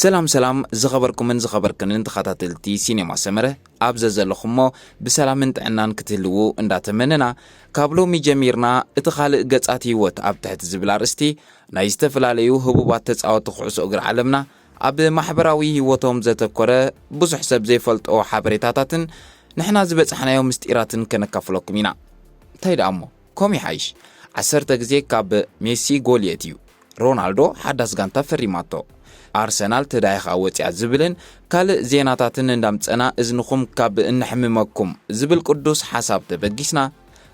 ሰላም ሰላም ዝኸበርኩምን ዝኸበርክንን ተኸታተልቲ ሲኔማ ሰመረ፣ ኣብ ዘዘለኹሞ ብሰላምን ጥዕናን ክትህልዉ እንዳተመነና፣ ካብ ሎሚ ጀሚርና እቲ ካልእ ገጻት ህይወት ኣብ ትሕቲ ዝብል ኣርእስቲ ናይ ዝተፈላለዩ ህቡባት ተጻወቲ ኩዕሶ እግሪ ዓለምና ኣብ ማሕበራዊ ህይወቶም ዘተኮረ ብዙሕ ሰብ ዘይፈልጦ ሓበሬታታትን ንሕና ዝበጻሕናዮ ምስጢራትን ከነካፍለኩም ኢና። እንታይ ደኣ እሞ፣ ኮም ይሓይሽ። ዓሰርተ ግዜ ካብ ሜሲ ጎል የእትዩ። ሮናልዶ ሓዳስ ጋንታ ፈሪማቶ። ኣርሰናል ተዳይኻ ወጽያ ዝብልን ካልእ ዜናታትን እንዳምጸና እዝንኹም ካብ እነሕምመኩም ዝብል ቅዱስ ሓሳብ ተበጊስና፣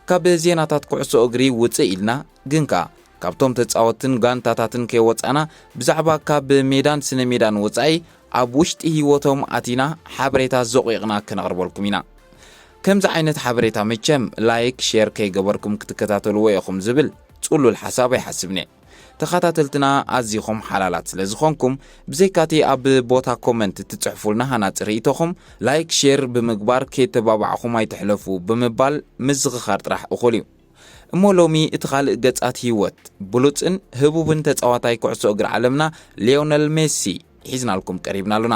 ካብ ዜናታት ኩዕሶ እግሪ ውጽእ ኢልና፣ ግን ከኣ ካብቶም ተጻወትን ጋንታታትን ከይወጻና ብዛዕባ ካብ ሜዳን ስነ ሜዳን ወጻኢ ኣብ ውሽጢ ህይወቶም ኣቲና ሓበሬታ ዘቑቕና ከነቕርበልኩም ኢና። ከምዚ ዓይነት ሓበሬታ መቸም ላይክ፣ ሼር ከይገበርኩም ክትከታተልዎ ኢኹም ዝብል ጽሉል ሓሳብ ኣይሓስብን እየ። ተኸታተልትና ኣዚኹም ሓላላት ስለ ዝኾንኩም፣ ብዘይካቲ ኣብ ቦታ ኮመንት ትጽሕፉልና ሃናጺ ርእይቶኹም ላይክ፣ ሼር ብምግባር ከየተባባዕኹም ኣይትሕለፉ ብምባል ምዝኽኻር ጥራሕ እኹል እዩ። እሞ ሎሚ እቲ ካልእ ገጻት ህይወት ብሉጽን ህቡብን ተጻዋታይ ኩዕሶ እግሪ ዓለምና ሊዮነል ሜሲ ሒዝናልኩም ቀሪብና ኣሎና።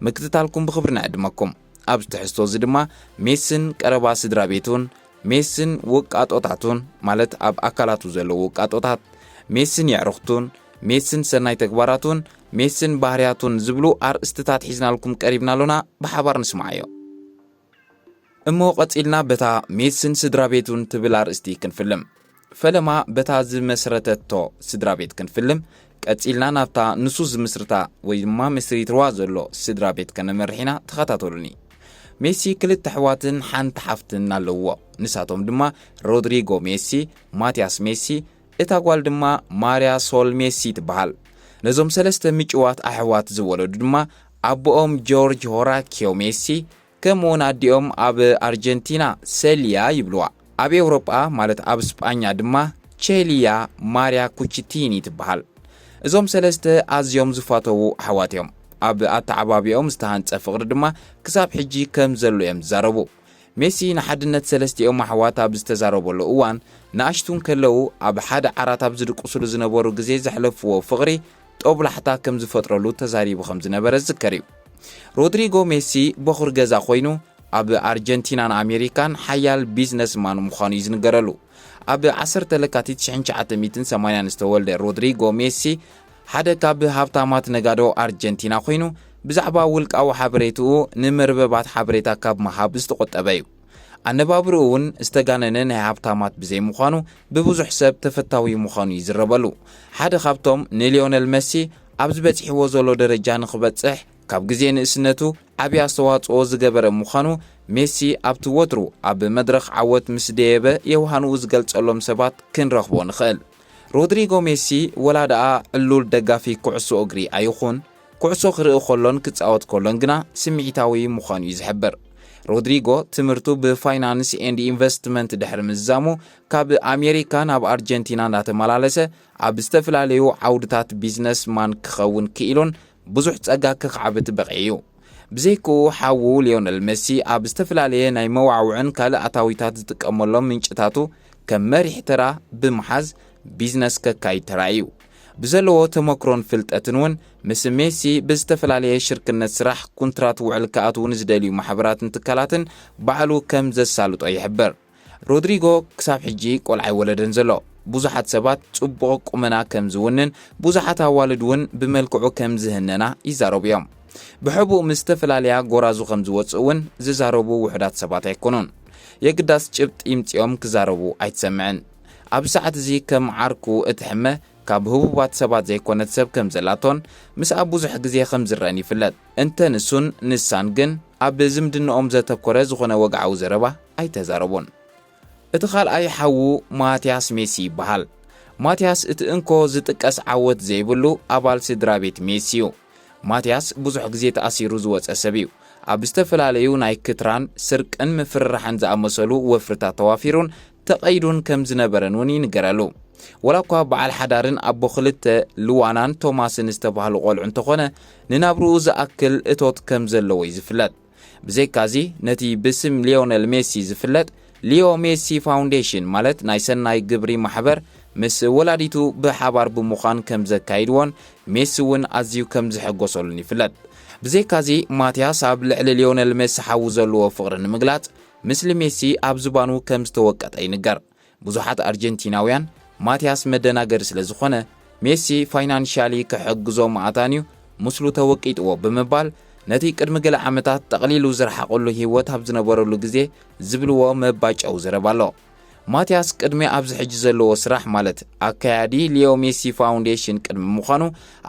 ምክትታልኩም ብኽብሪ ንዕድመኩም። ኣብዚ ትሕዝቶ እዚ ድማ ሜስን ቀረባ ስድራ ቤቱን፣ ሜስን ውቃጦታቱን፣ ማለት ኣብ ኣካላቱ ዘለዉ ውቃጦታት፣ ሜስን የዕሩኽቱን፣ ሜስን ሰናይ ተግባራቱን፣ ሜስን ባህርያቱን ዝብሉ ኣርእስትታት ሒዝናልኩም ቀሪብና ኣሎና። ብሓባር ንስማዓዮ። እሞ ቀጺልና በታ ሜስን ስድራ ቤቱን ትብል ኣርእስቲ ክንፍልም። ፈለማ በታ ዝመስረተቶ ስድራ ቤት ክንፍልም፣ ቀጺልና ናብታ ንሱ ዝምስርታ ወይ ድማ መስሪትዋ ዘሎ ስድራ ቤት ከነመርሕ ኢና። ተኸታተሉኒ። ሜሲ ክልተ ኣሕዋትን ሓንቲ ሓፍትን ኣለዎ። ንሳቶም ድማ ሮድሪጎ ሜሲ፣ ማቲያስ ሜሲ፣ እታ ጓል ድማ ማርያ ሶል ሜሲ ትበሃል። ነዞም ሰለስተ ምጭዋት ኣሕዋት ዝወለዱ ድማ ኣቦኦም ጆርጅ ሆራኪዮ ሜሲ፣ ከምኡውን ኣዲኦም ኣብ ኣርጀንቲና ሰልያ ይብልዋ። ኣብ ኤውሮጳ ማለት ኣብ ስጳኛ ድማ ቼልያ ማርያ ኩቺቲኒ ትበሃል። እዞም ሰለስተ ኣዝዮም ዝፋተዉ ኣሕዋት እዮም። ኣብ ኣተዓባቢኦም ዝተሃንጸ ፍቕሪ ድማ ክሳብ ሕጂ ከም ዘሎ እዮም ዝዛረቡ። ሜሲ ንሓድነት ሰለስቲኦም ኣሕዋት ኣብ ዝተዛረበሉ እዋን፣ ንኣሽቱ እንከለዉ ኣብ ሓደ ዓራት ኣብ ዝድቅሱሉ ዝነበሩ ግዜ ዘሕለፍዎ ፍቕሪ ጦብላሕታ ከም ዝፈጥረሉ ተዛሪቡ ከም ዝነበረ ዝዝከር እዩ። ሮድሪጎ ሜሲ በኹር ገዛ ኮይኑ፣ ኣብ ኣርጀንቲናን ኣሜሪካን ሓያል ቢዝነስማን ምዃኑ እዩ ዝንገረሉ። ኣብ ዓሰርተ ለካቲት ሽሕን ትሽዓተ ሚእትን ሰማንያን ዝተወልደ ሮድሪጎ ሜሲ ሓደ ካብ ሃብታማት ነጋዶ ኣርጀንቲና ኮይኑ፣ ብዛዕባ ውልቃዊ ሓበሬትኡ ንመርበባት ሓበሬታ ካብ ምሃብ ዝተቖጠበ እዩ። ኣነባብርኡ እውን ዝተጋነነ ናይ ሃብታማት ብዘይምዃኑ፣ ብብዙሕ ሰብ ተፈታዊ ምዃኑ ይዝረበሉ። ሓደ ካብቶም ንሊዮነል መሲ ኣብዚ በጺሕዎ ዘሎ ደረጃ ንኽበጽሕ ካብ ግዜ ንእስነቱ ዓቢ ኣስተዋጽኦ ዝገበረ ምዃኑ፣ ሜሲ ኣብቲ ወትሩ ኣብ መድረኽ ዓወት ምስ ደየበ የውሃንኡ ዝገልጸሎም ሰባት ክንረኽቦ ንኽእል። ሮድሪጎ ሜሲ ወላ ደኣ ዕሉል ደጋፊ ኩዕሶ እግሪ ኣይኹን፣ ኩዕሶ ክርኢ ከሎን ክጻወት ከሎን ግና ስምዒታዊ ምዃኑ እዩ ዝሕብር። ሮድሪጎ ትምህርቱ ብፋይናንስ ኤንድ ኢንቨስትመንት ድሕሪ ምዝዛሙ፣ ካብ ኣሜሪካ ናብ ኣርጀንቲና እናተመላለሰ ኣብ ዝተፈላለዩ ዓውድታት ቢዝነስ ማን ክኸውን ክኢሉን ብዙሕ ጸጋ ከኻዕብት በቒዑ እዩ። ብዘይክኡ ሓዉ ሊዮነል መሲ ኣብ ዝተፈላለየ ናይ መዋዕውዕን ካልእ ኣታዊታት ዝጥቀመሎም ምንጭታቱ ከም መሪሕ ተራ ብምሓዝ ቢዝነስ ከካይድ ተራእዩ። ብዘለዎ ተመክሮን ፍልጠትን እውን ምስ ሜሲ ብዝተፈላለየ ሽርክነት ስራሕ ኩንትራት ውዕል ክኣትዉ ንዝደልዩ ማሕበራትን ትካላትን ባዕሉ ከም ዘሳልጦ ይሕብር። ሮድሪጎ ክሳብ ሕጂ ቆልዓ ኣይወለደን ዘሎ። ብዙሓት ሰባት ጽቡቕ ቁመና ከም ዝውንን፣ ብዙሓት ኣዋልድ እውን ብመልክዑ ከም ዝህነና ይዛረቡ እዮም። ብሕቡእ ምስ ዝተፈላለያ ጎራዙ ከም ዝወጽእ እውን ዝዛረቡ ውሑዳት ሰባት ኣይኮኑን። የግዳስ ጭብጢ ይምጽኦም ክዛረቡ ኣይትሰምዕን። ኣብ ሰዓት እዚ ከም ዓርኩ እትሕመ ካብ ህቡባት ሰባት ዘይኮነት ሰብ ከም ዘላቶን ምስኣ ብዙሕ ግዜ ከም ዝረአን ይፍለጥ። እንተ ንሱን ንሳን ግን ኣብ ዝምድንኦም ዘተኮረ ዝኾነ ወግዓዊ ዘረባ ኣይተዛረቡን። እቲ ካልኣይ ሓዉ ማትያስ ሜሲ ይበሃል። ማትያስ እቲ እንኮ ዝጥቀስ ዓወት ዘይብሉ ኣባል ስድራ ቤት ሜሲ እዩ። ማትያስ ብዙሕ ግዜ ተኣሲሩ ዝወጸ ሰብ እዩ። ኣብ ዝተፈላለዩ ናይ ክትራን፣ ስርቅን ምፍርራሕን ዝኣመሰሉ ወፍርታት ተዋፊሩን ተቐይዱን ከም ዝነበረን እውን ይንገረሉ። ወላ እኳ በዓል ሓዳርን ኣቦ ክልተ ልዋናን ቶማስን ዝተባህሉ ቆልዑ እንተኾነ፣ ንናብርኡ ዝኣክል እቶት ከም ዘለዎ እዩ ዝፍለጥ። ብዘይካዚ፣ ነቲ ብስም ሊዮነል ሜሲ ዝፍለጥ ሊዮ ሜሲ ፋውንዴሽን፣ ማለት ናይ ሰናይ ግብሪ ማሕበር፣ ምስ ወላዲቱ ብሓባር ብምዃን ከም ዘካይድዎን ሜሲ እውን ኣዝዩ ከም ዝሕጎሰሉን ይፍለጥ። ብዘይካዚ ማቲያስ ኣብ ልዕሊ ሊዮነል ሜሲ ሓዉ ዘለዎ ፍቕሪ ንምግላጽ ምስሊ ሜሲ ኣብ ዝባኑ ከም ዝተወቀጠ ይንገር። ብዙሓት ኣርጀንቲናውያን ማቲያስ መደናገሪ ስለ ዝኾነ ሜሲ ፋይናንሻሊ ክሕግዞ ምኣታንዩ ምስሉ ተወቂጥዎ ብምባል ነቲ ቅድሚ ገለ ዓመታት ጠቕሊሉ ዝረሓቐሉ ህይወት ኣብ ዝነበረሉ ግዜ ዝብልዎ መባጨዊ ዘረባ ኣሎ። ማቲያስ ቅድሚ ኣብዚ ሕጂ ዘለዎ ስራሕ ማለት ኣካያዲ ሊዮ ሜሲ ፋውንዴሽን ቅድሚ ምዃኑ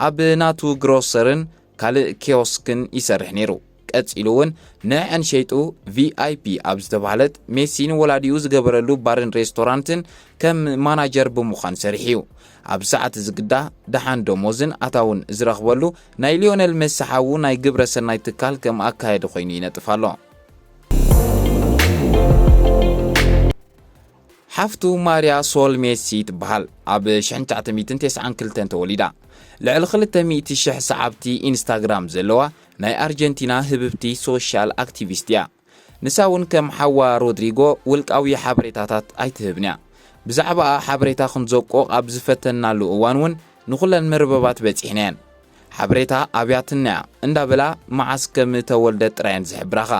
ኣብ ናቱ ግሮሰርን ካልእ ኪዮስክን ይሰርሕ ነይሩ። ቀጺሉ እውን ንዐን ሸይጡ ቪኣይፒ ኣብ ዝተባህለት ሜሲ ንወላዲኡ ዝገበረሉ ባርን ሬስቶራንትን ከም ማናጀር ብምዃን ሰሪሑ እዩ። ኣብ ሰዓት ዝግዳ ደሓን ደሞዝን ኣታውን ዝረኽበሉ ናይ ሊዮነል ሜሲ ሓዉ ናይ ግብረ ሰናይ ትካል ከም ኣካያዲ ኮይኑ ይነጥፍ ኣሎ። ሓፍቱ ማርያ ሶል ሜሲ ትበሃል። ኣብ ሽሕን ትሽዓተ ሚእትን ተስዓን ክልተን ተወሊዳ። ልዕሊ ክልተ ሚእቲ ሽሕ ሰዓብቲ ኢንስታግራም ዘለዋ ናይ ኣርጀንቲና ህብብቲ ሶሻል ኣክቲቪስት እያ። ንሳ እውን ከም ሓዋ ሮድሪጎ ውልቃዊ ሓበሬታታት ኣይትህብን እያ። ብዛዕባኣ ሓበሬታ ክንዘቁቕ ኣብ ዝፈተንናሉ እዋን እውን ንኹለን መርበባት በጺሕናየን። ሓበሬታ ኣብያትናያ እንዳበላ መዓስ ከም ተወልደት ጥራየን ዝሕብራኻ።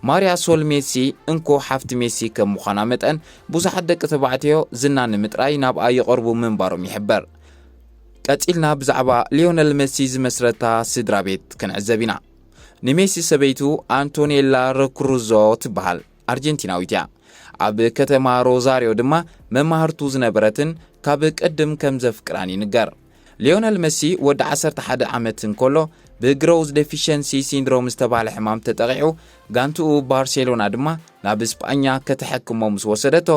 ማርያ ሶል ሜሲ እንኮ ሓፍቲ ሜሲ ከም ምዃና መጠን ብዙሓት ደቂ ተባዕትዮ ዝና ንምጥራይ ናብኣ ይቐርቡ ምንባሮም ይሕበር። ቀጺልና ብዛዕባ ሊዮነል ሜሲ ዝመስረታ ስድራ ቤት ክንዕዘብ ኢና። ንሜሲ ሰበይቱ ኣንቶኔላ ረክሩዞ ትበሃል ኣርጀንቲናዊት እያ። ኣብ ከተማ ሮዛርዮ ድማ መማህርቱ ዝነበረትን ካብ ቅድም ከም ዘፍቅራን ይንገር። ሊዮነል መሲ ወዲ ዓሰርተ ሓደ ዓመት እንከሎ ብግሮውዝ ዴፊሸንሲ ሲንድሮም ዝተባህለ ሕማም ተጠቒዑ፣ ጋንትኡ ባርሴሎና ድማ ናብ ስጳኛ ከተሐክሞ ምስ ወሰደቶ፣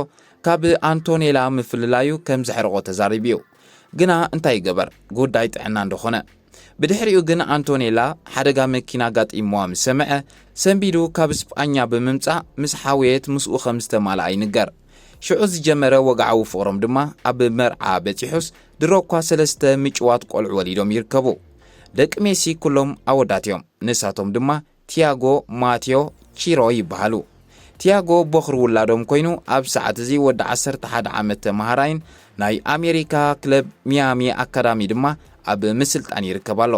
ካብ ኣንቶኔላ ምፍልላዩ ከም ዘሕርቖ ተዛሪቡ እዩ። ግና እንታይ ይገበር፣ ጉዳይ ጥዕና እንደኾነ። ብድሕሪኡ ግን ኣንቶኔላ ሓደጋ መኪና ኣጋጢምዋ ምስ ሰምዐ፣ ሰንቢዱ ካብ ስጳኛ ብምምጻእ ምስ ሓውየት ምስኡ ከም ዝተማልኣ ይንገር። ሽዑ ዝጀመረ ወግዓዊ ፍቕሮም ድማ ኣብ መርዓ በጺሑስ ድሮ እኳ ሰለስተ ምጭዋት ቆልዑ ወሊዶም ይርከቡ። ደቂ ሜሲ ኩሎም ኣወዳት እዮም። ንሳቶም ድማ ቲያጎ፣ ማቴዮ፣ ቺሮ ይበሃሉ። ቲያጎ ቦኽሪ ውላዶም ኮይኑ ኣብ ሰዓት እዚ ወዲ ዓሰርተ ሓደ ዓመት ተመሃራይን ናይ ኣሜሪካ ክለብ ሚያሚ ኣካዳሚ ድማ ኣብ ምስልጣን ይርከብ ኣሎ።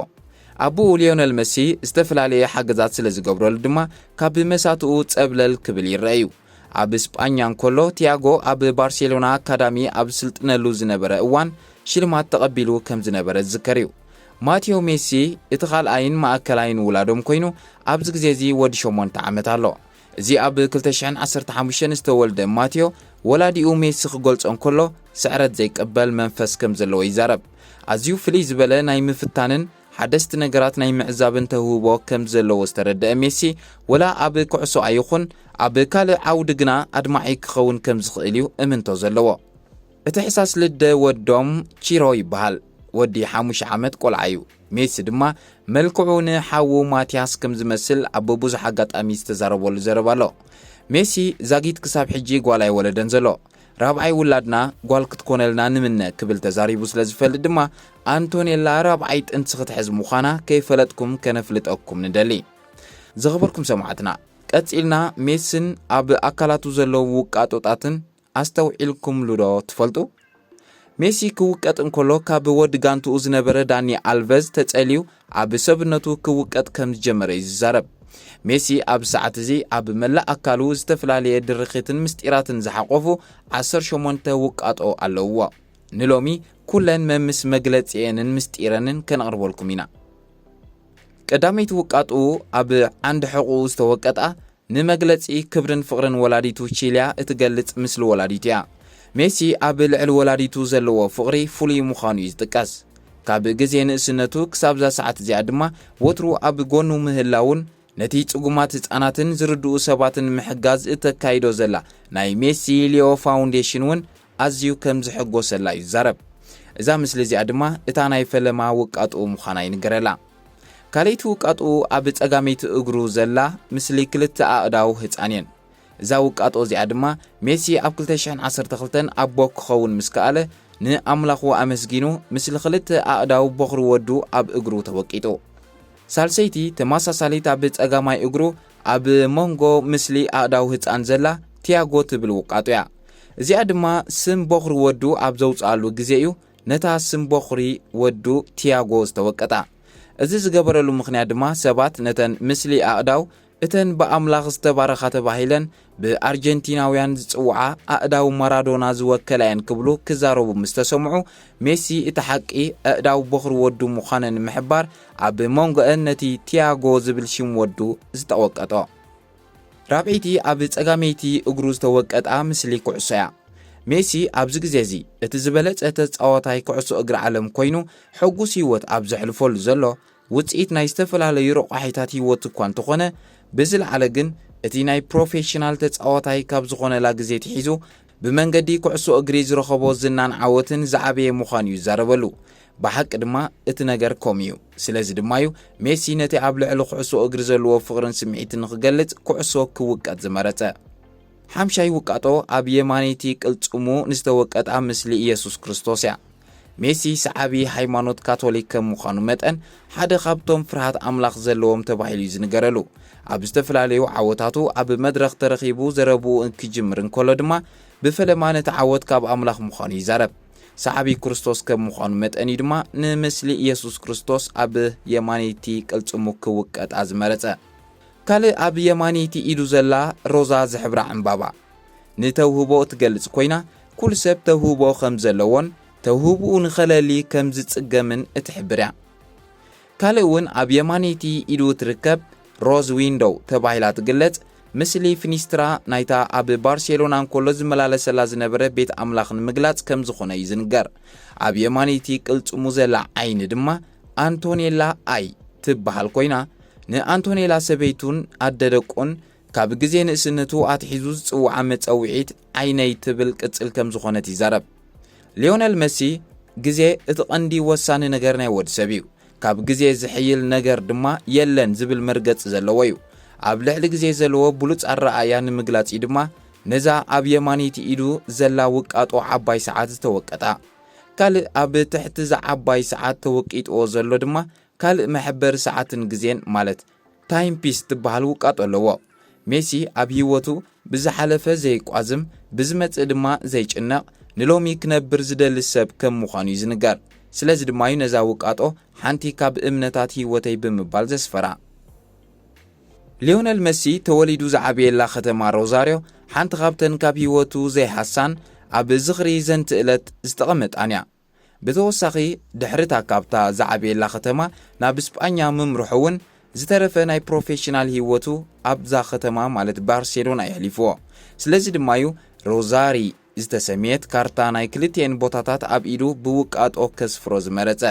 ኣቦኡ ሊዮነል መሲ ዝተፈላለየ ሓገዛት ስለ ዝገብረሉ ድማ ካብ መሳትኡ ጸብለል ክብል ይረአ እዩ። ኣብ ስጳኛ እንከሎ ቲያጎ ኣብ ባርሴሎና ኣካዳሚ ኣብ ዝስልጥነሉ ዝነበረ እዋን ሽልማት ተቐቢሉ ከም ዝነበረ ዝዝከር እዩ። ማቴዮ ሜሲ እቲ ካልኣይን ማእከላይን ውላዶም ኮይኑ ኣብዚ ግዜ እዚ ወዲ ሸሞንተ ዓመት ኣሎ። እዚ ኣብ ክልተ ሽሕን ዓሰርተ ሓሙሽተን ዝተወልደ ማቴዮ ወላዲኡ ሜሲ ክገልጾ እንከሎ ስዕረት ዘይቅበል መንፈስ ከም ዘለዎ ይዛረብ። ኣዝዩ ፍልይ ዝበለ ናይ ምፍታንን ሓደስቲ ነገራት ናይ ምዕዛብን ተውህቦ ከም ዘለዎ ዝተረደአ ሜሲ፣ ወላ ኣብ ኩዕሶ ኣይኹን ኣብ ካልእ ዓውዲ ግና ኣድማዒ ክኸውን ከም ዝኽእል እዩ እምንቶ ዘለዎ። እቲ ሕሳስ ልደ ወዶም ቺሮ ይበሃል። ወዲ ሓሙሽተ ዓመት ቆልዓ እዩ። ሜሲ ድማ መልክዑ ንሓዉ ማቲያስ ከም ዝመስል ኣብ ብዙሕ ኣጋጣሚ ዝተዛረበሉ ዘረባ ኣሎ። ሜሲ ዛጊት ክሳብ ሕጂ ጓል ኣይወለደን ዘሎ። ራብዓይ ውላድና ጓል ክትኮነልና ንምነ ክብል ተዛሪቡ ስለ ዝፈልጥ ድማ ኣንቶኔላ ራብዓይ ጥንሲ ክትሕዝ ምዃና ከይፈለጥኩም ከነፍልጠኩም ንደሊ። ዝኸበርኩም ሰማዕትና፣ ቀጺልና ሜስን ኣብ ኣካላቱ ዘለዉ ውቃጦጣትን ኣስተውዒልኩምሉ ዶ ትፈልጡ? ሜሲ ክውቀጥ እንከሎ ካብ ወዲ ጋንትኡ ዝነበረ ዳኒ ኣልቨዝ ተጸልዩ ኣብ ሰብነቱ ክውቀጥ ከም ዝጀመረ እዩ ዝዛረብ። ሜሲ ኣብ ሰዓት እዚ ኣብ መላእ ኣካሉ ዝተፈላለየ ድርኺትን ምስጢራትን ዝሓቆፉ ዓሰርተ ሸሞንተ ውቃጦ ኣለውዎ። ንሎሚ ኩለን መምስ መግለጺኤንን ምስጢረንን ከነቕርበልኩም ኢና። ቀዳመይቲ ውቃጥኡ ኣብ ዓንዲ ሕቑኡ ዝተወቀጣ ንመግለጺ ክብርን ፍቕርን ወላዲቱ ቺልያ እትገልጽ ምስሊ ወላዲቱ እያ። ሜሲ ኣብ ልዕሊ ወላዲቱ ዘለዎ ፍቕሪ ፍሉይ ምዃኑ እዩ ዝጥቀስ። ካብ ግዜ ንእስነቱ ክሳብ እዛ ሰዓት እዚኣ ድማ ወትሩ ኣብ ጎኑ ምህላውን ነቲ ጽጉማት ህጻናትን ዝርድኡ ሰባትን ምሕጋዝ እተካይዶ ዘላ ናይ ሜሲ ሊዮ ፋውንዴሽን እውን ኣዝዩ ከም ዝሕጎሰላ እዩ ዝዛረብ። እዛ ምስሊ እዚኣ ድማ እታ ናይ ፈለማ ውቃጥኡ ምዃና ይንገረላ። ካልኣይቲ ውቃጥኡ ኣብ ጸጋመይቲ እግሩ ዘላ ምስሊ ክልተ ኣእዳው ህጻን እየን። እዛ ውቃጦ እዚኣ ድማ ሜሲ ኣብ ክልተ ሽሕን ዓሰርተ ክልተን ኣቦ ክኸውን ምስ ከኣለ ንኣምላኹ ኣመስጊኑ፣ ምስሊ ክልተ ኣእዳው ቦኽሪ ወዱ ኣብ እግሩ ተወቂጡ። ሳልሰይቲ ተመሳሳሊት ኣብ ጸጋማይ እግሩ ኣብ መንጎ ምስሊ ኣእዳው ህጻን ዘላ ቲያጎ ትብል ውቃጦ እያ። እዚኣ ድማ ስም በኹሪ ወዱ ኣብ ዘውፅኣሉ ግዜ እዩ ነታ ስም በኹሪ ወዱ ቲያጎ ዝተወቀጣ። እዚ ዝገበረሉ ምኽንያት ድማ ሰባት ነተን ምስሊ ኣእዳው እተን ብኣምላኽ ዝተባረኻ ተባሂለን ብኣርጀንቲናውያን ዝጽውዓ ኣእዳው ማራዶና ዝወከላ እየን ክብሉ ክዛረቡ ምስ ተሰምዑ፣ ሜሲ እቲ ሓቂ ኣእዳው በኹሪ ወዱ ምዃነን ንምሕባር ኣብ መንጎአን ነቲ ቲያጎ ዝብል ሽም ወዱ ዝተወቀጦ። ራብዐይቲ ኣብ ጸጋመይቲ እግሩ ዝተወቀጣ ምስሊ ኩዕሶ እያ። ሜሲ ኣብዚ ግዜ እዚ እቲ ዝበለጸ ተጻዋታይ ኩዕሶ እግሪ ዓለም ኮይኑ ሕጉስ ህይወት ኣብ ዘሕልፈሉ ዘሎ ውጽኢት ናይ ዝተፈላለዩ ረቋሒታት ህይወት እኳ እንተኾነ፣ ብዝለዓለ ግን እቲ ናይ ፕሮፌሽናል ተጻዋታይ ካብ ዝኾነላ ግዜ ትሒዙ ብመንገዲ ኩዕሶ እግሪ ዝረኸቦ ዝናን ዓወትን ዝዓበየ ምዃኑ እዩ ዝዛረበሉ። ብሓቂ ድማ እቲ ነገር ከምኡ እዩ። ስለዚ ድማ እዩ ሜሲ ነቲ ኣብ ልዕሊ ኩዕሶ እግሪ ዘለዎ ፍቕርን ስምዒትን ንኽገልጽ ኩዕሶ ክውቀጥ ዝመረጸ። ሓምሻይ ውቃጦ ኣብ የማነይቲ ቅልጽሙ ንዝተወቀጣ ምስሊ ኢየሱስ ክርስቶስ እያ። ሜሲ ሰዓቢ ሃይማኖት ካቶሊክ ከም ምዃኑ መጠን ሓደ ካብቶም ፍርሃት ኣምላኽ ዘለዎም ተባሂሉ እዩ ዝንገረሉ። ኣብ ዝተፈላለዩ ዓወታቱ ኣብ መድረኽ ተረኺቡ ዘረብኡ ክጅምር እንከሎ ድማ ብፈለማ ነቲ ዓወት ካብ ኣምላኽ ምዃኑ ይዛረብ። ሰዓቢ ክርስቶስ ከም ምዃኑ መጠን እዩ ድማ ንምስሊ ኢየሱስ ክርስቶስ ኣብ የማነይቲ ቅልጽሙ ክውቀጣ ዝመረጸ። ካልእ ኣብ የማነይቲ ኢዱ ዘላ ሮዛ ዝሕብራ ዕምባባ ንተውህቦ እትገልጽ ኮይና፣ ኩሉ ሰብ ተውህቦ ከም ዘለዎን ተውህቦኡ ንኸለሊ ከም ዝጽገምን እትሕብር እያ። ካልእ እውን ኣብ የማነይቲ ኢዱ እትርከብ ሮዝ ዊንዶው ተባሂላ ትግለጽ፣ ምስሊ ፍኒስትራ ናይታ ኣብ ባርሴሎና እንከሎ ዝመላለሰላ ዝነበረ ቤት ኣምላኽ ንምግላጽ ከም ዝኾነ እዩ ዝንገር። ኣብ የማነይቲ ቅልጽሙ ዘላ ዓይኒ ድማ ኣንቶኔላ ኣይ ትበሃል ኮይና፣ ንኣንቶኔላ ሰበይቱን ኣደ ደቁን ካብ ግዜ ንእስነቱ ኣትሒዙ ዝጽውዓ መጸውዒት ዓይነይ ትብል ቅጽል ከም ዝኾነት ይዛረብ። ሊዮነል መሲ፣ ግዜ እቲ ቀንዲ ወሳኒ ነገር ናይ ወዲ ሰብ እዩ፣ ካብ ግዜ ዝሕይል ነገር ድማ የለን ዝብል መርገጺ ዘለዎ እዩ። ኣብ ልዕሊ ግዜ ዘለዎ ብሉጽ ኣረኣእያ ንምግላጽ እዩ ድማ ነዛ ኣብ የማነይቲ ኢዱ ዘላ ውቃጦ ዓባይ ሰዓት ዝተወቀጣ። ካልእ ኣብ ትሕቲ እዛ ዓባይ ሰዓት ተወቂጥዎ ዘሎ ድማ ካልእ መሐበሪ ሰዓትን ግዜን ማለት ታይም ፒስ ትበሃል ውቃጦ ኣለዎ። ሜሲ ኣብ ህይወቱ ብዝሓለፈ ዘይቋዝም፣ ብዝመጽእ ድማ ዘይጭነቕ፣ ንሎሚ ክነብር ዝደሊ ሰብ ከም ምዃኑ እዩ ዝንገር። ስለዚ ድማ እዩ ነዛ ውቃጦ ሓንቲ ካብ እምነታት ህይወተይ ብምባል ዘስፈራ። ሊዮነል መሲ ተወሊዱ ዝዓበየላ ከተማ ሮዛርዮ ሓንቲ ካብተን ካብ ህይወቱ ዘይሃሳን ኣብ ዝኽሪ ዘንትእለት ዝተቐመጣን እያ። ብተወሳኺ ድሕሪታ ካብታ ዝዓበየላ ከተማ ናብ ስጳኛ ምምርሑ እውን ዝተረፈ ናይ ፕሮፌሽናል ህይወቱ ኣብዛ ከተማ ማለት ባርሴሎና የሕሊፍዎ። ስለዚ ድማ እዩ ሮዛሪ ዝተሰምየት ካርታ ናይ ክልቲኤን ቦታታት ኣብ ኢዱ ብውቃጦ ከስፍሮ ዝመረጸ።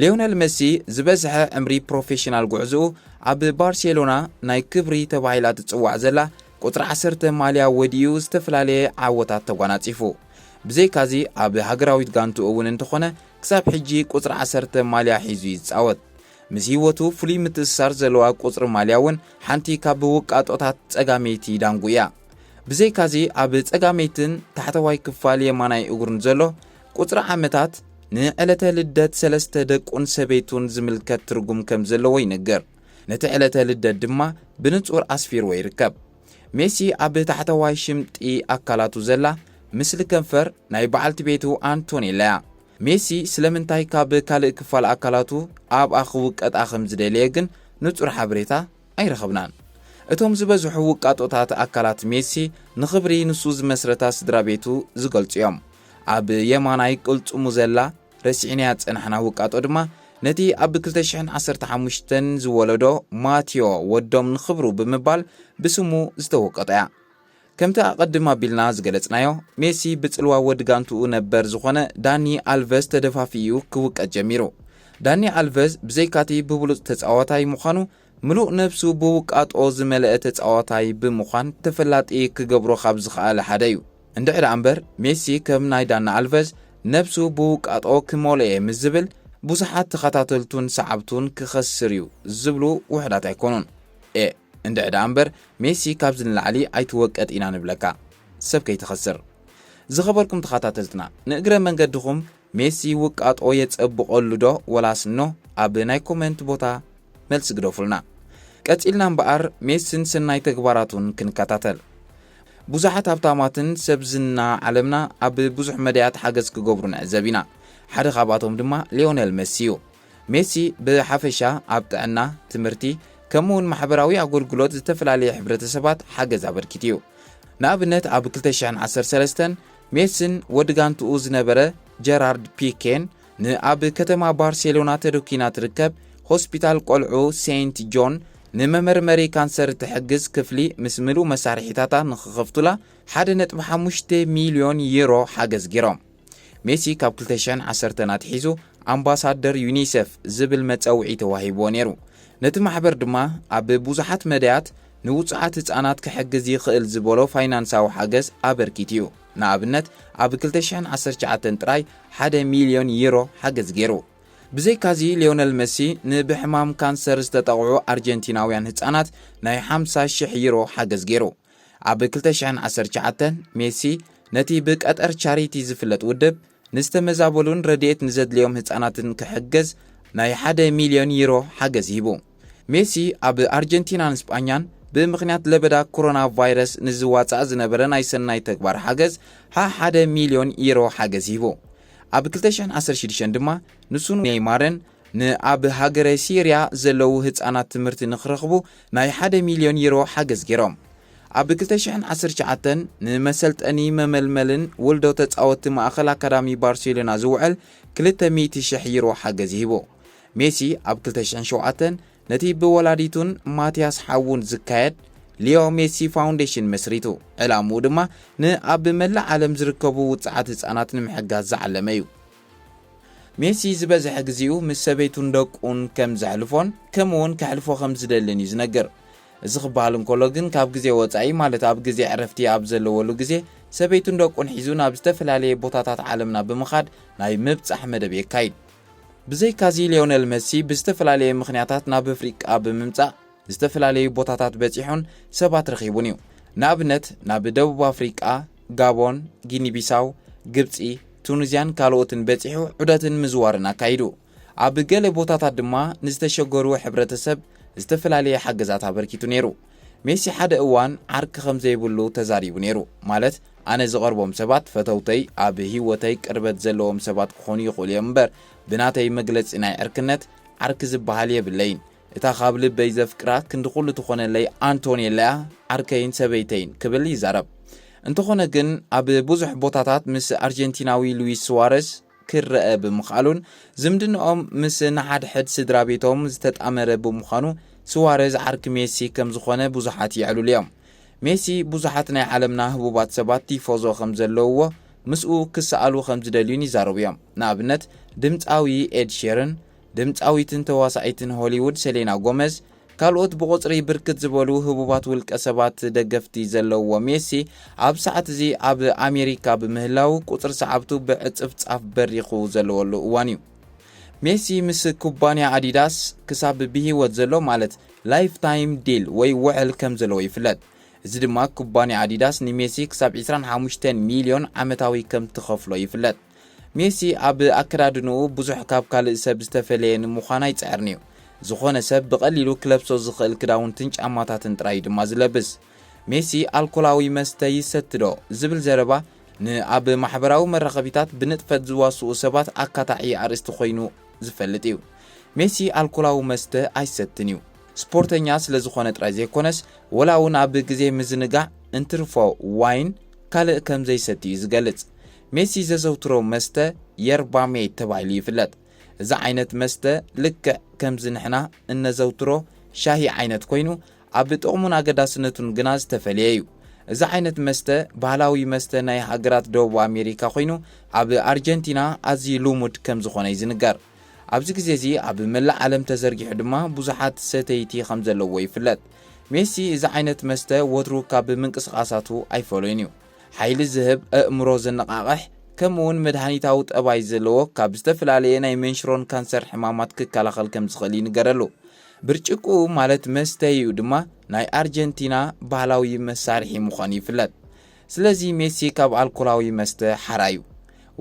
ሊዮነል መሲ ዝበዝሐ ዕምሪ ፕሮፌሽናል ጉዕዝኡ ኣብ ባርሴሎና ናይ ክብሪ ተባሂላ ትጽዋዕ ዘላ ቁጽሪ ዓሰርተ ማልያ ወዲኡ ዝተፈላለየ ዓወታት ተጓናጺፉ። ብዘይካዚ ኣብ ሃገራዊት ጋንትኡ እውን እንተኾነ ክሳብ ሕጂ ቁጽሪ ዓሰርተ ማልያ ሒዙ እዩ ዝጻወት። ምስ ህይወቱ ፍሉይ ምትእስሳር ዘለዋ ቁጽሪ ማልያ እውን ሓንቲ ካብ ውቃጦታት ጸጋመይቲ ዳንጉ እያ። ብዘይካዚ ኣብ ጸጋመይትን ታሕተዋይ ክፋል የማናይ እግሩን ዘሎ ቁጽሪ ዓመታት ንዕለተ ልደት ሰለስተ ደቁን ሰበይቱን ዝምልከት ትርጉም ከም ዘለዎ ይንገር። ነቲ ዕለተ ልደት ድማ ብንጹር ኣስፊርዎ ይርከብ። ሜሲ ኣብ ታሕተዋይ ሽምጢ ኣካላቱ ዘላ ምስሊ ከንፈር ናይ በዓልቲ ቤቱ ኣንቶኔላ እያ። ሜሲ ስለምንታይ ካብ ካልእ ክፋል ኣካላቱ ኣብኣ ክውቀጣ ከም ዝደለየ ግን ንጹር ሓበሬታ ኣይረኸብናን። እቶም ዝበዝሑ ውቃጦታት ኣካላት ሜሲ ንኽብሪ ንሱ ዝመስረታ ስድራ ቤቱ ዝገልጹ እዮም። ኣብ የማናይ ቅልጽሙ ዘላ ረሲዕናያ ዝጸናሕና ውቃጦ ድማ ነቲ ኣብ ክልተ ሽሕን ዓሰርተ ሓሙሽተን ዝወለዶ ማቲዮ ወዶም ንኽብሩ ብምባል ብስሙ ዝተወቀጦ እያ። ከምቲ ኣቐድም ኣቢልና ዝገለጽናዮ፣ ሜሲ ብጽልዋ ወዲ ጋንትኡ ነበር ዝኾነ ዳኒ ኣልቨዝ ተደፋፊኡ ክውቀጥ ጀሚሩ። ዳኒ ኣልቨዝ ብዘይካቲ ብብሉጽ ተጻዋታይ ምዃኑ፣ ምሉእ ነብሱ ብውቃጦ ዝመልአ ተጻዋታይ ብምዃን ተፈላጢ ክገብሮ ካብ ዝኸኣለ ሓደ እዩ። እንድዒ ደኣ እምበር፣ ሜሲ ከም ናይ ዳኒ ኣልቨዝ ነብሱ ብውቃጦ ክመልኦ እየ ምስ ዝብል፣ ብዙሓት ተኸታተልቱን ሰዓብቱን ክኸስር እዩ ዝብሉ ውሑዳት ኣይኮኑን። ኤ፣ እንድዒ ደኣ እምበር፣ ሜሲ ካብዚ ንላዕሊ ኣይትወቀጥ ኢና ንብለካ። ሰብ ከይትኸስር። ዝኸበርኩም ተኸታተልትና፣ ንእግረ መንገድኹም ሜሲ ውቃጦ የጸብቐሉ ዶ ወላስ ኖ? ኣብ ናይ ኮመንት ቦታ መልሲ ግደፉልና። ቀጺልና እምበኣር ሜስን ሰናይ ተግባራቱን ክንከታተል። ብዙሓት ሃብታማትን ሰብ ዝና ዓለምና ኣብ ብዙሕ መዳያት ሓገዝ ክገብሩ ንዕዘብ ኢና። ሓደ ካብኣቶም ድማ ሊዮነል መሲ እዩ። ሜሲ ብሓፈሻ ኣብ ጥዕና፣ ትምህርቲ፣ ከምኡውን ማሕበራዊ ኣገልግሎት ዝተፈላለየ ሕብረተሰባት ሓገዝ ኣበርኪቱ እዩ። ንኣብነት ኣብ ክልተ ሽሕን ዓሰርተ ሰለስተን ሜስን ወዲ ጋንትኡ ዝነበረ ጀራርድ ፒኬን ንኣብ ከተማ ባርሴሎና ተደኪና ትርከብ ሆስፒታል ቆልዑ ሴንት ጆን ንመመርመሪ ካንሰር እትሕግዝ ክፍሊ ምስ ምሉእ መሳርሒታታ ንኽኸፍቱላ ሓደ ነጥቢ ሓሙሽተ ሚልዮን ዩሮ ሓገዝ ገይሮም። ሜሲ ካብ ክልተ ሽሕን ዓሰርተን ኣትሒዙ ኣምባሳደር ዩኒሴፍ ዝብል መጸውዒ ተዋሂብዎ ነይሩ። ነቲ ማሕበር ድማ ኣብ ብዙሓት መዳያት ንውጹዓት ህጻናት ክሕግዝ ይኽእል ዝበሎ ፋይናንሳዊ ሓገዝ ኣበርኪቱ እዩ። ንኣብነት ኣብ ክልተ ሽሕን ዓሰርተ ትሽዓተን ጥራይ ሓደ ሚልዮን ዩሮ ሓገዝ ገይሩ። ብዘይካዚ ሊዮነል መሲ ንብሕማም ካንሰር ዝተጠቕዑ ኣርጀንቲናውያን ህጻናት ናይ ሓምሳ ሽሕ ዩሮ ሓገዝ ገይሩ። ኣብ ክልተ ሽሕን ዓሰርተ ትሽዓተን ሜሲ ነቲ ብቀጠር ቻሪቲ ዝፍለጥ ውድብ ንዝተመዛበሉን ረድኤት ንዘድልዮም ህጻናትን ክሕግዝ ናይ ሓደ ሚልዮን ዩሮ ሓገዝ ሂቡ። ሜሲ ኣብ ኣርጀንቲናን ስጳኛን ብምኽንያት ለበዳ ኮሮና ቫይረስ ንዝዋጻእ ዝነበረ ናይ ሰናይ ተግባር ሓገዝ ሓ ሓደ ሚልዮን ዩሮ ሓገዝ ሂቡ። ኣብ ክልተ ሽሕን ዓሰርተ ሽዱሽተን ድማ ንሱን ኔይማርን ንኣብ ሃገረ ሲርያ ዘለዉ ህጻናት ትምህርቲ ንኽረኽቡ ናይ ሓደ ሚልዮን ዩሮ ሓገዝ ገይሮም። ኣብ ክልተ ሽሕን ዓሰርተ ትሽዓተን ንመሰልጠኒ መመልመልን ውልዶ ተጻወትቲ ማእኸል ኣካዳሚ ባርሴሎና ዝውዕል ክልተ ሚእቲ ሽሕ ዩሮ ሓገዝ ሂቡ። ሜሲ ኣብ ክልተ ሽሕን ሸውዓተን ነቲ ብወላዲቱን ማቲያስ ሓዉን ዝካየድ ሊዮ ሜሲ ፋውንዴሽን መስሪቱ። ዕላምኡ ድማ ንኣብ መላእ ዓለም ዝርከቡ ውጽዓት ህጻናት ንምሕጋዝ ዝዓለመ እዩ። ሜሲ ዝበዝሐ ግዜኡ ምስ ሰበይቱን ደቁን ከም ዘሕልፎን ከምኡውን ከሕልፎ ከም ዝደልን እዩ ዝነግር። እዚ ክበሃል እንከሎ ግን ካብ ግዜ ወጻኢ ማለት ኣብ ግዜ ዕረፍቲ ኣብ ዘለወሉ ግዜ ሰበይቱን ደቁን ሒዙ ናብ ዝተፈላለየ ቦታታት ዓለምና ብምኻድ ናይ ምብጻሕ መደብ የካይድ። ብዘይካዚ ሊዮነል መሲ ብዝተፈላለየ ምኽንያታት ናብ ኣፍሪቃ ብምምጻእ ዝተፈላለዩ ቦታታት በጺሑን ሰባት ረኺቡን እዩ። ንኣብነት ናብ ደቡብ ኣፍሪቃ፣ ጋቦን፣ ጊኒ ቢሳው፣ ግብጺ፣ ቱኒዝያን ካልኦትን በጺሑ ዑደትን ምዝዋርን ኣካይዱ። ኣብ ገለ ቦታታት ድማ ንዝተሸገሩ ሕብረተሰብ ዝተፈላለየ ሓገዛት ኣበርኪቱ ነይሩ። ሜሲ ሓደ እዋን ዓርኪ ከም ዘይብሉ ተዛሪቡ ነይሩ። ማለት ኣነ ዝቐርቦም ሰባት ፈተውተይ ኣብ ህይወተይ ቅርበት ዘለዎም ሰባት ክኾኑ ይኽእሉ እዮም እምበር ብናተይ መግለጺ ናይ ዕርክነት ዓርኪ ዝበሃል የብለይን። እታ ካብ ልበይ ዘፍቅራ ክንዲ ኩሉ ትኾነለይ ኣንቶኔላ እያ ዓርከይን ሰበይተይን ክብል ይዛረብ። እንተኾነ ግን ኣብ ብዙሕ ቦታታት ምስ ኣርጀንቲናዊ ሉዊስ ስዋረዝ ክረአ ብምኽኣሉን ዝምድንኦም ምስ ንሓድሕድ ስድራ ቤቶም ዝተጣመረ ብምዃኑ ስዋረዝ ዓርኪ ሜሲ ከም ዝኾነ ብዙሓት የዕልሉ እዮም። ሜሲ ብዙሓት ናይ ዓለምና ህቡባት ሰባት ቲፎዞ ከም ዘለውዎ ምስኡ ክሰኣሉ ከም ዝደልዩን ይዛረቡ እዮም። ንኣብነት ድምፃዊ ኤድ ሼርን ድምፃዊትን ተዋሳኢትን ሆሊውድ ሴሌና ጎመዝ ካልኦት ብቑጽሪ ብርክት ዝበሉ ህቡባት ውልቀ ሰባት ደገፍቲ ዘለውዎ ሜሲ ኣብ ሰዓት እዚ ኣብ ኣሜሪካ ብምህላው ቁጽሪ ሰዓብቱ ብዕጽፍጻፍ በሪኹ ዘለወሉ እዋን እዩ። ሜሲ ምስ ኩባንያ ኣዲዳስ ክሳብ ብህይወት ዘሎ ማለት ላይፍ ታይም ዲል ወይ ውዕል ከም ዘለዎ ይፍለጥ። እዚ ድማ ኩባንያ ኣዲዳስ ንሜሲ ክሳብ ዕስራን ሓሙሽተን ሚልዮን ዓመታዊ ከም ትኸፍሎ ይፍለጥ። ሜሲ ኣብ ኣከዳድንኡ ብዙሕ ካብ ካልእ ሰብ ዝተፈለየ ንምዃን ኣይጽዕርን እዩ። ዝኾነ ሰብ ብቐሊሉ ክለብሶ ዝኽእል ክዳውንትን ጫማታትን ጥራይ እዩ ድማ ዝለብስ። ሜሲ ኣልኮላዊ መስተ ይሰቲ ዶ ዝብል ዘረባ ንኣብ ማሕበራዊ መራኸቢታት ብንጥፈት ዝዋስኡ ሰባት ኣካታዒ ኣርእስቲ ኮይኑ ዝፈልጥ እዩ። ሜሲ ኣልኮላዊ መስተ ኣይሰትን እዩ። ስፖርተኛ ስለ ዝኾነ ጥራይ ዘይኮነስ ወላ እውን ኣብ ግዜ ምዝንጋዕ እንትርፎ ዋይን ካልእ ከም ዘይሰቲ እዩ ዝገልጽ። ሜሲ ዘዘውትሮ መስተ የርባ ሜት ተባሂሉ ይፍለጥ። እዚ ዓይነት መስተ ልክዕ ከምዚ ንሕና እነዘውትሮ ሻሂ ዓይነት ኮይኑ ኣብ ጥቕሙን ኣገዳስነቱን ግና ዝተፈለየ እዩ። እዚ ዓይነት መስተ ባህላዊ መስተ ናይ ሃገራት ደቡብ ኣሜሪካ ኮይኑ ኣብ ኣርጀንቲና ኣዝዩ ልሙድ ከም ዝኾነ እዩ ዝንገር። ኣብዚ ግዜ እዚ ኣብ መላእ ዓለም ተዘርጊሑ ድማ ብዙሓት ሰተይቲ ከም ዘለዎ ይፍለጥ። ሜሲ እዚ ዓይነት መስተ ወትሩ ካብ ምንቅስቓሳቱ ኣይፈለዮን እዩ። ሓይሊ ዝህብ፣ ኣእምሮ ዘነቓቕሕ፣ ከምኡ እውን መድሃኒታዊ ጠባይ ዘለዎ ካብ ዝተፈላለየ ናይ መንሽሮን ካንሰር ሕማማት ክከላኸል ከም ዝኽእል ይንገረሉ። ብርጭቆኡ ማለት መስተይኡ ድማ ናይ ኣርጀንቲና ባህላዊ መሳርሒ ምዃኑ ይፍለጥ። ስለዚ ሜሲ ካብ ኣልኮላዊ መስተ ሓራ እዩ።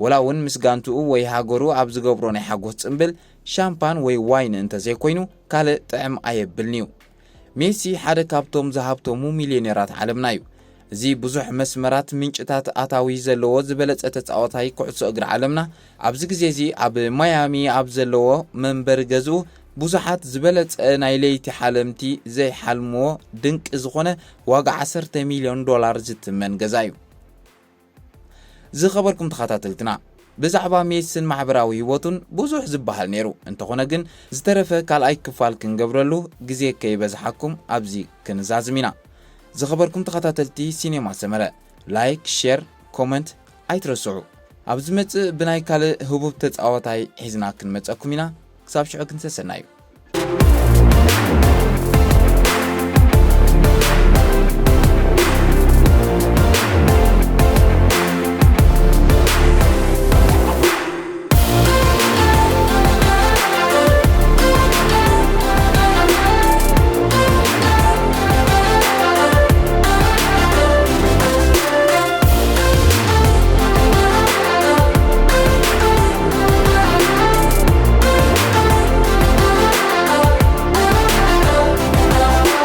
ወላ እውን ምስ ጋንትኡ ወይ ሃገሩ ኣብ ዝገብሮ ናይ ሓጎስ ጽምብል ሻምፓን ወይ ዋይን እንተዘይኮይኑ ካልእ ጥዕም ኣየብልን እዩ። ሜሲ ሓደ ካብቶም ዝሃብተሙ ሚልዮኔራት ዓለምና እዩ። እዚ ብዙሕ መስመራት ምንጭታት ኣታዊ ዘለዎ ዝበለጸ ተጻዋታይ ኩዕሶ እግሪ ዓለምና ኣብዚ ግዜ እዚ ኣብ ማያሚ ኣብ ዘለዎ መንበሪ ገዝኡ ብዙሓት ዝበለጸ ናይ ለይቲ ሓለምቲ ዘይሓልምዎ ድንቂ ዝኾነ ዋጋ ዓሰርተ ሚልዮን ዶላር ዝትመን ገዛ እዩ። ዝኸበርኩም ተኸታተልትና፣ ብዛዕባ ሜስን ማሕበራዊ ህይወቱን ብዙሕ ዝበሃል ነይሩ። እንተኾነ ግን ዝተረፈ ካልኣይ ክፋል ክንገብረሉ ግዜ ከይበዝሓኩም ኣብዚ ክንዛዝም ኢና። ዝኸበርኩም ተኸታተልቲ ሲኔማ ሰመረ፣ ላይክ፣ ሼር፣ ኮመንት ኣይትረስዑ። ኣብ ዝመጽእ ብናይ ካልእ ህቡብ ተጻዋታይ ሒዝና ክንመጸኩም ኢና። ክሳብ ሽዑ ግን ሰሰናዩ።